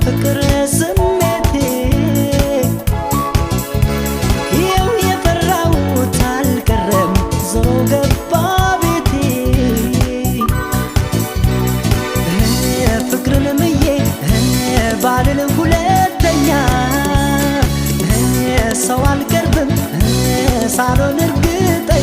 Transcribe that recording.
በፍቅር ስሜቴ። ይኸው የፈራሁት አልቀረም፣ ዞሮ ገባ ቤቴ። ፍቅርን ምዬ ባልል ሁለተኛ ሰው አልቀርብም ሳልሆን እርግጠኛ።